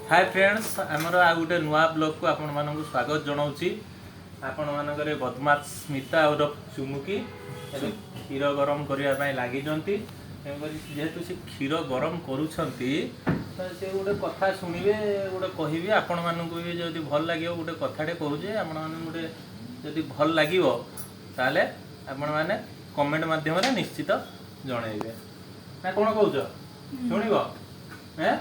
ହାଏ friends, ଆମର ଆଉ ଗୋଟେ ନୂଆ ବ୍ଲଗ୍କୁ ଆପଣମାନଙ୍କୁ ସ୍ୱାଗତ ଜଣାଉଛି। ଆପଣମାନଙ୍କର ବଦମାସ ସ୍ମିତା ଓରଫ ଚୁମୁକି ଏବେ କ୍ଷୀର ଗରମ କରିବା ପାଇଁ ଲାଗିଛନ୍ତି। ତେଣୁକରି ଯେହେତୁ ସେ କ୍ଷୀର ଗରମ କରୁଛନ୍ତି, ତ ସେ ଗୋଟେ କଥା ଶୁଣିବେ, ଗୋଟେ କହିବି ଆପଣମାନଙ୍କୁ ବି ଯଦି ଭଲ ଲାଗିବ। ଗୋଟେ କଥାଟେ କହୁଛି ଆପଣମାନଙ୍କୁ, ଗୋଟେ ଯଦି ଭଲ ଲାଗିବ ତାହେଲେ ଆପଣମାନେ କମେଣ୍ଟ ମାଧ୍ୟମରେ ନିଶ୍ଚିତ ଜଣେଇବେ ନା କ'ଣ କହୁଛ? ଶୁଣିବ ଏଁ?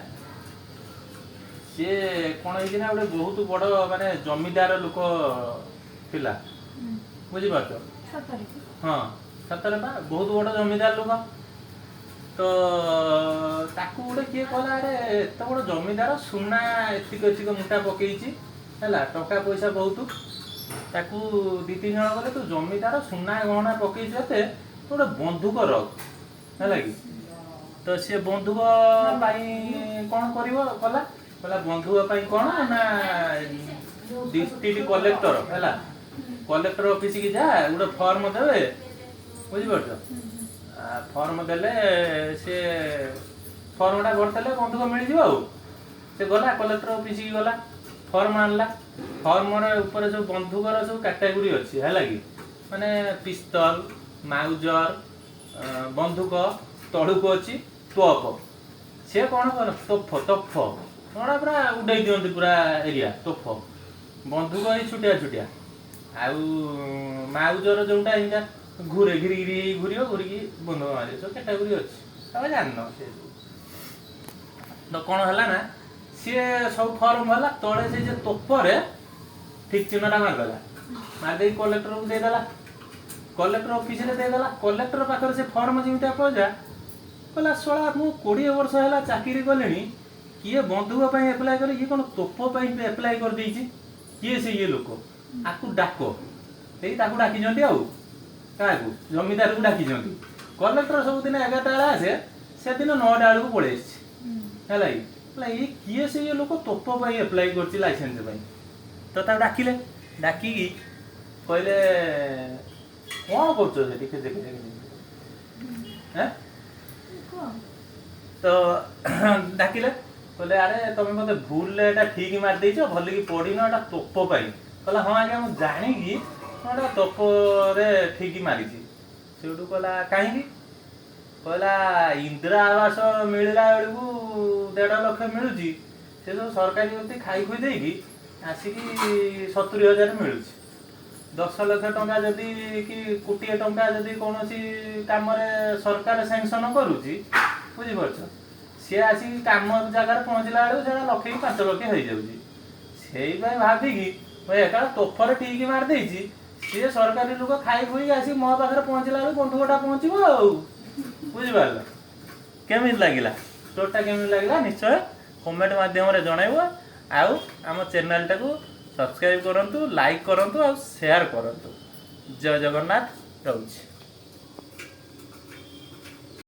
ସିଏ କ'ଣ ହେଇଛି ନା, ଗୋଟେ ବହୁତ ବଡ଼ ମାନେ ଜମିଦାର ଲୋକ ଥିଲା, ବୁଝିପାରୁଛ? ସତରେ କି? ହଁ, ସତରେ ପା, ବହୁତ ବଡ଼ ଜମିଦାର ଲୋକ। ତ ତାକୁ ଗୋଟେ କିଏ କହିଲା, ଆରେ ଏତେ ବଡ଼ ଜମିଦାର, ସୁନା ଏତିକ ଏତିକ ମୁଠା ପକେଇଛି, ହେଲା, ଟଙ୍କା ପଇସା ବହୁତ। ତାକୁ ଦି ତିନି ଜଣ ଗଲେ, ତୁ ଜମିଦାର, ସୁନା ଗହଣା ପକେଇଛୁ ଏତେ, ତୁ ଗୋଟେ ବନ୍ଧୁକ ରଖ, ହେଲା କି? ତ ସିଏ ବନ୍ଧୁକ ପାଇଁ କ'ଣ କରିବ କଲା। କହିଲା ବନ୍ଧୁକ ପାଇଁ କ'ଣ ନା, ଡିଷ୍ଟ୍ରିକ୍ଟ କଲେକ୍ଟର, ହେଲା, କଲେକ୍ଟର ଅଫିସକି ଯା, ଗୋଟେ ଫର୍ମ ଦେବେ, ବୁଝିପାରୁଛ? ଫର୍ମ ଦେଲେ, ସେ ଫର୍ମଟା ଭରିଦେଲେ ବନ୍ଧୁକ ମିଳିଯିବ। ଆଉ ସେ ଗଲା, କଲେକ୍ଟର ଅଫିସକି ଗଲା, ଫର୍ମ ଆଣିଲା। ଫର୍ମର ଉପରେ ସବୁ ବନ୍ଧୁକର ସବୁ କାଟାଗୋରୀ ଅଛି, ହେଲା କି? ମାନେ ପିସ୍ତଲ, ମାଉଜର ବନ୍ଧୁକ, ତଳକୁ ଅଛି ତୋପ। ସେ କ'ଣ କର, ତୋଫ ତୋଫ କଣ ପୁରା ଉଡେଇ ଦିଅନ୍ତି ପୁରା ଏରିଆ, ତୋଫ ବନ୍ଧୁକ ଏଇ ଛୋଟିଆ ଛୋଟିଆ। ଆଉ ମାଉଜର ଯୋଉଟା ଏଇଟା ଘୁରେ, ଘିରି ଘିରି ହେଇ ଘୁରିବ, ଘୁରିକି ବନ୍ଧୁକ ମାରିବ। ସବୁ କ୍ୟାଟାଗୋରୀ ଅଛି, ତମେ ଜାଣିନ ସେ ସବୁ। ତ କ'ଣ ହେଲା ନା, ସିଏ ସବୁ ଫର୍ମ ହେଲା, ତଳେ ସେ ଯେ ତୋପରେ ଠିକ ଚିହ୍ନଟା ମାରିଦେଲା। ମାରିଦେଇକି କଲେକ୍ଟରକୁ ଦେଇଦେଲା, କଲେକ୍ଟର ଅଫିସରେ ଦେଇଦେଲା। କଲେକ୍ଟର ପାଖରେ ସେ ଫର୍ମ ଯେମିତି ପହଞ୍ଚା, କହିଲା, ଶଳା, ମୁଁ 20 ବର୍ଷ ହେଲା ଚାକିରି କଲିଣି, କିଏ ବନ୍ଧୁକ ପାଇଁ ଆପ୍ଲାଏ କରେ? ଇଏ କ'ଣ ତୋପ ପାଇଁ ଆପ୍ଲାଏ କରିଦେଇଛି? କିଏ ସେ ଇଏ ଲୋକ? ଆକୁ ଡାକ। ଏଇ ତାକୁ ଡାକିଛନ୍ତି। ଆଉ କାହାକୁ? ଜମିଦାରକୁ ଡାକିଛନ୍ତି। କଲେକ୍ଟର ସବୁଦିନ 11ଟା ବେଳେ ଆସେ, ସେଦିନ 9ଟା ବେଳକୁ ପଳେଇ ଆସିଛି, ହେଲା କି? କହିଲା, ଇଏ କିଏ ସେ ଇଏ ଲୋକ, ତୋପ ପାଇଁ ଆପ୍ଲାଏ କରିଛି ଲାଇସେନ୍ସ ପାଇଁ? ତ ତାକୁ ଡାକିଲେ। ଡାକିକି କହିଲେ, କ'ଣ କରୁଛ ସେଠି? ଖେଚେ ଖେଚେ ଖେଚେ ହେଁ? କୁହ। ତ ଡାକିଲେ, କହିଲେ, ଆରେ ତମେ ବୋଧେ ଭୁଲରେ ଏଇଟା ଠିକ ମାରିଦେଇଛ, ଭଲକି ପଢିନ, ଏଇଟା ତୋପ ପାଇଁ। କହିଲା, ହଁ ଆଜ୍ଞା, ମୁଁ ଜାଣିକି ମୁଁ ଏଇଟା ତୋପରେ ଠିକ ମାରିଛି। ସେଇଠୁ କହିଲା, କାହିଁକି? କହିଲା, ଇନ୍ଦିରା ଆବାସ ମିଳିଲା ବେଳକୁ 1.5 ଲକ୍ଷ ମିଳୁଛି, ସେ ସବୁ ସରକାରୀ ବ୍ୟକ୍ତି ଖାଇ ଖୁଇ ଦେଇକି ଆସିକି 70,000 ମିଳୁଛି। 10 ଲକ୍ଷ ଟଙ୍କା ଯଦି କି କୋଟିଏ ଟଙ୍କା ଯଦି କୌଣସି କାମରେ ସରକାର ସ୍ୟାଙ୍କସନ କରୁଛି, ବୁଝିପାରୁଛ, ସିଏ ଆସିକି କାମ ଜାଗାରେ ପହଞ୍ଚିଲା ବେଳକୁ ସେଇଟା ଲକ୍ଷେ କି 5 ଲକ୍ଷ ହେଇଯାଉଛି। ସେଇପାଇଁ ଭାବିକି ମୁଁ ଏକା ତୋଫରେ ଠିକ ମାରିଦେଇଛି। ସିଏ ସରକାରୀ ଲୋକ ଖାଇ ଖୁଇକି ଆସିକି ମୋ ପାଖରେ ପହଞ୍ଚିଲା ବେଳକୁ ବନ୍ଧୁକଟା ପହଞ୍ଚିବ ଆଉ। ବୁଝିପାରିଲ? କେମିତି ଲାଗିଲା ଷ୍ଟୋରିଟା, କେମିତି ଲାଗିଲା, ନିଶ୍ଚୟ କମେଣ୍ଟ ମାଧ୍ୟମରେ ଜଣାଇବ। ଆଉ ଆମ ଚ୍ୟାନେଲଟାକୁ ସବସ୍କ୍ରାଇବ୍ କରନ୍ତୁ, ଲାଇକ୍ କରନ୍ତୁ ଆଉ ସେୟାର କରନ୍ତୁ। ଜୟ ଜଗନ୍ନାଥ, ରହୁଛି।